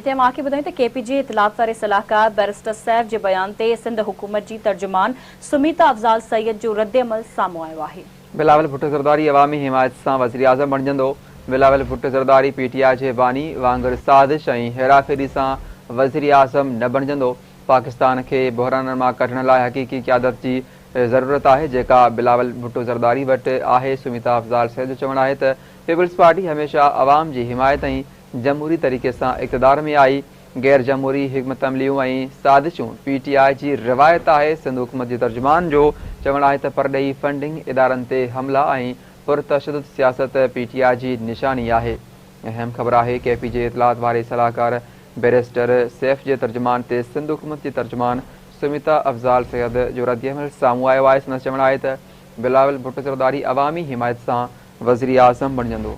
هتي اوهان کي ٻڌايون ته ڪي پي جي اطلاعات واري صلاحڪار بئريسٽر سيف جي بيان تي سنڌ حڪومت جي ترجمان سميتا افضال سيد جو ردعمل سامهون آيو آهي. بلاول ڀٽو زرداري عوامي حمايت سان وزيراعظم بڻجندو، Bilawal Bhutto Zardari P T I جي باني وانگر سازش ۽ هيراڦيري سان وزيراعظم نه بڻجندو، پاڪستان کي بحرانن مان ڪڍڻ لاء حقيقي قيادت جي ضرورت آهي جيڪا بلاول ڀٽو زرداري وٽ آهي، سميتا افضال سيد جو چوڻ آهي ته پيپلز پارٽي هميشه عوام جي حمايت ۽ جمهوري طريقي سان اقتدار ۾ آئي، غير جمهوري حڪمت عمليون ۽ سازشون پي ٽي آء جي روايت آهي، سنڌ حڪومت جي ترجمان جو چوڻ آهي ته پرڏيهي فنڊنگ ادارن تي حملا ۽ پرتشدد سياست پي ٽي آء جي نشاني آهي. اهم خبر آهي ڪي پي جي اطلاعات واري صلاحڪار بئريسٽر سيف جي ترجمان تي سنڌ حڪومت جي ترجمان سميتا افضال سيد جو ردعمل سامهون آيو آهي، سندس چوڻ آهي ته بلاول ڀٽو زرداري عوامي حمايت سان وزيراعظم بڻجندو.